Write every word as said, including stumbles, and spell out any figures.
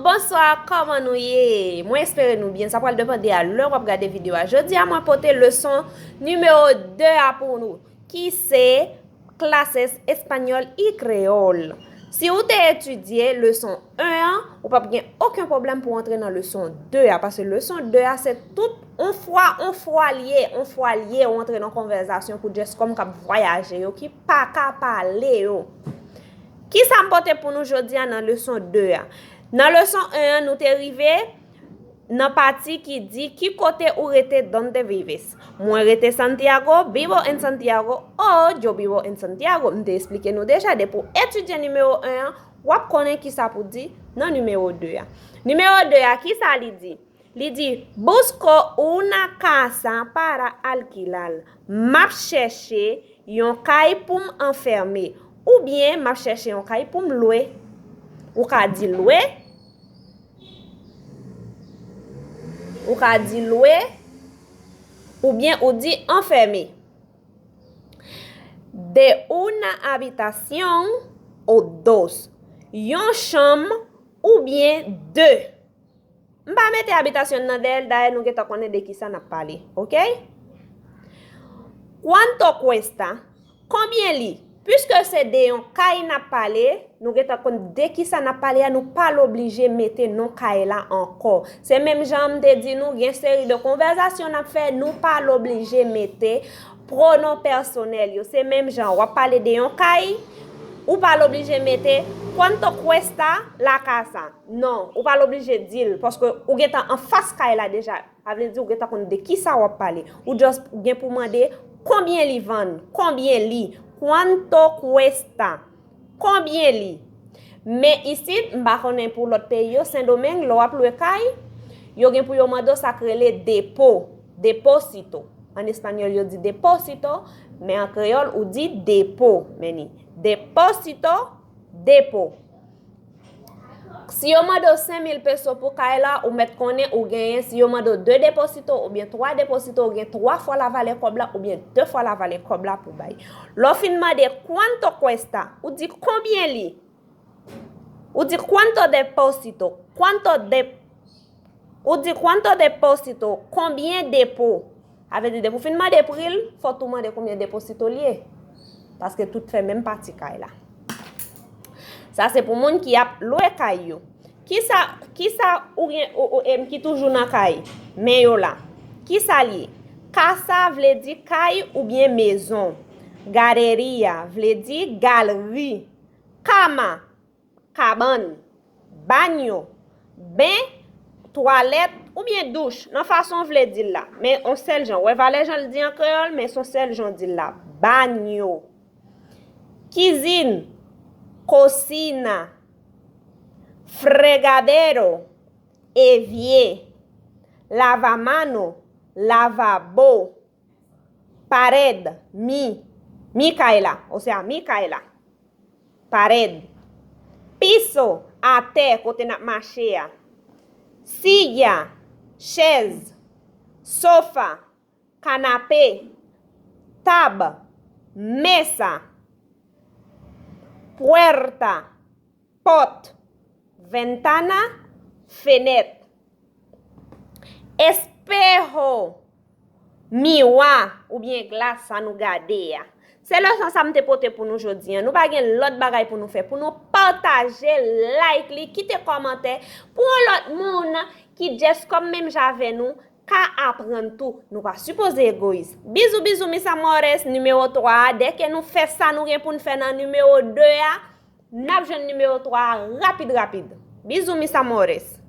Bonswa, kòman nou ye? Mwen espere nou byen. Sa pral depande a lè w ap gade videyo a. Jodi a, mwen pote leson nimewo de a pou nou, ki se Clases Español y Creole. Si w te etidye leson en an, ou p ap gen okenn pwoblèm pou w antre nan leson de a, paske leson de a, se tout on fwa, on fwa l ye, on fwa l ye, ou antre nan konvèzasyon pou just kòm k ap vwayaje yo, ki pa ka pale yo. Kisa m pote pou nou jodi a nan leson de a? Nan leson en an, nou te rive nan pati ki di ki kote ou rete, dónde vives. Mwen rete Santiago, vivo en Santiago, o yo vivo en Santiago. M te esplike nou deja, depi w etidye nimewo en an, w ap konnen kisa pou di nan nimewo de a. Nimewo de a, kisa li di? Li di, busco una casa para alquilar. M ap chèche yon kay pou m anfème. Oubyen, m ap chèche yon kay pou m lwe. Ou ka di lwe. Ou ka di lwe. Oubyen ou di anfème. De una habitación o dos. Yon chanm oubyen de. M pa mete habitasyon nan dèyè l, dayè nou gentan konnen de kisa n ap pale, oke? Cuánto cuesta? Konbyen li? Piske se de yon kay n ap pale, nou gentan konn de kisa n ap pale a, nou pa oblije mete non kay la ankò. Se menm jan m te di nou, gen seri de konvèzasyon n ap fè, nou pa oblije mete pwonon pèsonèl yo. Se menm jan, w ap pale de yon kay, ou pa oblije mete cuánto cuesta la casa. Non, ou pa oblije di l, paske ou gentan anfas kay la deja. Sa vle di ou gentan konn de kisa w ap pale. Ou just gen pou mande konbyen li vann, konbyen li, cuánto cuesta, konbyen li. Men isit, m pa konnen pou lòt peyi yo, Sendomeng, lè w ap lwe kay, yo gen pou yo mande w sa k rele depo, depósito. An espanyòl, yo di depósito, men an kreyòl, ou di depo, men ni depósito, depo. Si yo mande w senk mil peso pou kay la, ou mèt konnen ou genyen, si yo mande w de depósito oubyen twa depósito, ou gen twa fwa lavalè kòb la oubyen de fwa lavalè kòb la pou bay. Lè w fin mande cuánto cuesta, ou di konbyen li? Ou di cuánto depósito? Cuánto de, ou di cuánto depósito? Konbyen depo? Sa vle di, depi w fin mande pri l, fò w tou mande konbyen depósito l ye. Paske tout fè menm pati kay la. Sa se pou moun ki ap lwe kay yo. Kisa, kisa ou gen, ou, ou, em, ki toujou nan kay? Men yo la. Kisa l ye? Casa vle di kay oubyen mezon. Galería vle di galri. Cama, kabann. Baño, ben, twalèt oubyen douch, nan fason w vle di l la. Men on sèl jan. Ou wè valè jan l di an kreyòl, men se on sèl jan w di l la. Baño. Kizin, cocina. Fregadero, evier. Lavamano, lavabo. Pared, mi. Mi kay la, osea mi kay la. Pared. Piso, atè, kote n ap mache a. Silla, chèz. Sofa, kanape. Tab, mesa. Puerta, pòt. Ventana, fenèt. Espejo, miwa oubyen glas sa nou gade a. Se leson sa m te pote pou nou jodi a. Nou pa gen lòt bagay pou nou fè, pou nou pataje, like li, kite kòmantè pou yon lòt moun ki just kòm menm jan avè nou ka aprann tou. Nou pa sipoze egoyis. Bizou, bizou, mis amores, nimewo twa a. Dèke nou fè sa nou gen pou n fè nan nimewo de a, n ap jwenn nimewo twa a rapid, rapid. Bizou, mis amores.